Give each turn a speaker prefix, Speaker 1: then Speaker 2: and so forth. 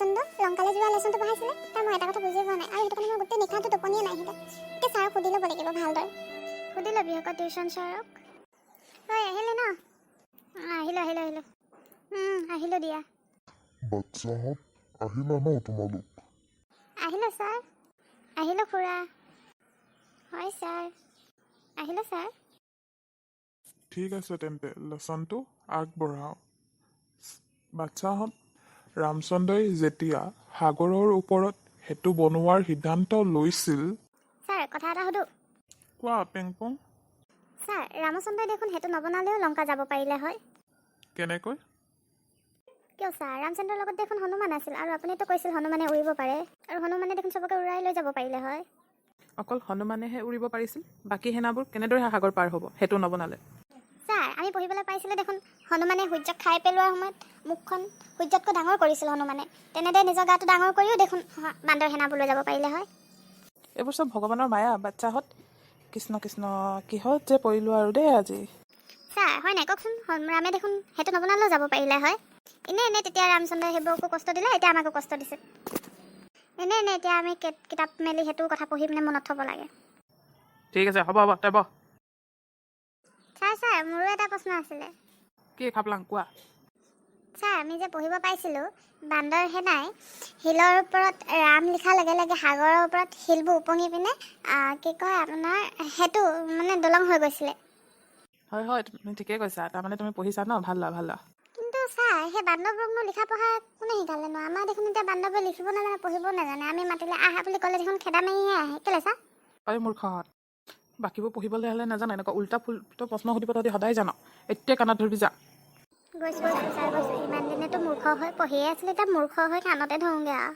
Speaker 1: ৰামচন্দ্ৰ লংকালৈ যোৱা লেচনটো পঢ়াইছিলে। তাৰ মই এটা কথা বুজিয়ে পোৱা নাই আৰু সেইটো কাৰণে মই গোটেই নিশাটো টোপনিয়ে নাহিলে। এতিয়া ছাৰক সুধি ল'ব লাগিব ভালদৰে। সুধি ল'বি আকৌ টিউশ্যন ছাৰক। ঐ, আহিলি ন? অঁ, আহিলোঁ আহিলোঁ আহিলোঁ। আহিলোঁ দিয়া।
Speaker 2: বাচ্ছাহঁত, আহিলা ন তোমালোক?
Speaker 1: আহিলোঁ ছাৰ। আহিলোঁ খুৰা। হয় ছাৰ, আহিলোঁ ছাৰ।
Speaker 3: ঠিক আছে, তেন্তে লেচনটো আগবঢ়াওঁ। বাচ্ছাহঁত, ৰামচন্দ্ৰই যেতিয়া সাগৰৰ ওপৰত সেতু বনোৱাৰ সিদ্ধান্ত লৈছিল।
Speaker 1: ছাৰ, কথা এটা সুধোঁ?
Speaker 3: কোৱা পেংপং।
Speaker 1: ছাৰ, ৰামচন্দ্ৰই দেখোন সেইটো নবনালেও লংকা যাব পাৰিলে হয়।
Speaker 3: কেনেকৈ?
Speaker 1: কিয় ছাৰ? ৰামচন্দ্ৰৰ লগত দেখোন হনুমান আছিল আৰু আপুনিতো কৈছিল হনুমানে উৰিব পাৰে আৰু হনুমানে দেখোন চবকে উৰাই লৈ যাব পাৰিলে হয়।
Speaker 4: অকল হনুমানেহে উৰিব পাৰিছিল? বাকী সেনাবোৰ কেনেদৰে সাগৰ পাৰ হ'ব সেইটো নবনালে?
Speaker 1: ছাৰ, আমি পঢ়িবলৈ পাইছিলোঁ দেখোন, হনুমানে সূৰ্যক খাই পেলোৱাৰ সময়ত মুখখন সূৰ্যতকৈ ডাঙৰ কৰিছিল হনুমানে। তেনেদৰে নিজৰ গাটো ডাঙৰ কৰিও দেখোন বান্দৰ সেনাবোৰ লৈ যাব পাৰিলে হয়।
Speaker 4: এইবোৰ চব ভগৱানৰ মায়া, বাচ্ছাহঁত। কৃষ্ণ কৃষ্ণ, কিহত যে পৰিলোঁ আৰু দেই আজি।
Speaker 1: ছাৰ, হয় নাই কওকচোন? ৰামে দেখোন সেইটো নবনালেও যাব পাৰিলে হয়। এনেই এনেই তেতিয়া ৰামচন্দ্ৰই সেইবোৰকো কষ্ট দিলে, এতিয়া আমাকো কষ্ট দিছে। এনেই এনেই এতিয়া আমি কিতাপ মেলি সেইটো কথা পঢ়ি পিনে মনত থ'ব লাগে।
Speaker 4: ঠিক আছে, হ'ব হ'ব, তই বহ।
Speaker 1: ছাৰ, ছাৰ, মোৰো এটা প্ৰশ্ন আছিলে।
Speaker 4: কি খাপলাং, কোৱা।
Speaker 1: ছাৰ, আমি যে পঢ়িব পাইছিলোঁ, বান্দৰ সেনাই শিলৰ ওপৰত ৰাম লিখাৰ লগে লগে সাগৰৰ ওপৰত শিলবোৰ উপঙি পিনে কি কয় আপোনাৰ সেইটো মানে দলং হৈ গৈছিলে।
Speaker 4: হয় হয়, তুমি ঠিকেই কৈছা। তাৰমানে তুমি পঢ়িছা ন? ভাল লোৱা, ভাল লোৱা।
Speaker 1: কিন্তু ছাৰ, সেই বান্দৰবোৰকনো লিখা পঢ়া কোনে শিকালেনো? আমাৰ দেখোন এতিয়া বান্দৰবোৰে লিখিব নাজানে, পঢ়িব নাজানে। আমি মাতিলে, আহা বুলি ক'লে দেখোন খেদা মাৰিহে আহে। কেলৈ ছাৰ?
Speaker 4: ঐ মূৰ্খহঁত, বাকীবোৰ পঢ়িবলৈ হ'লে নাজানো, এনেকুৱা উল্টা ফুল্টা প্ৰশ্ন সুধিব তহঁতি সদায় জান। এতিয়া কাণত ধৰিবি যা।
Speaker 1: গৈছোঁ গৈছোঁ ছাৰ, গৈছোঁ। ইমান দিনেতো মূৰ্খ হৈ পঢ়িয়ে আছিলোঁ, এতিয়া মূৰ্খ হৈ কাণতে ধৰোঁগৈ আৰু।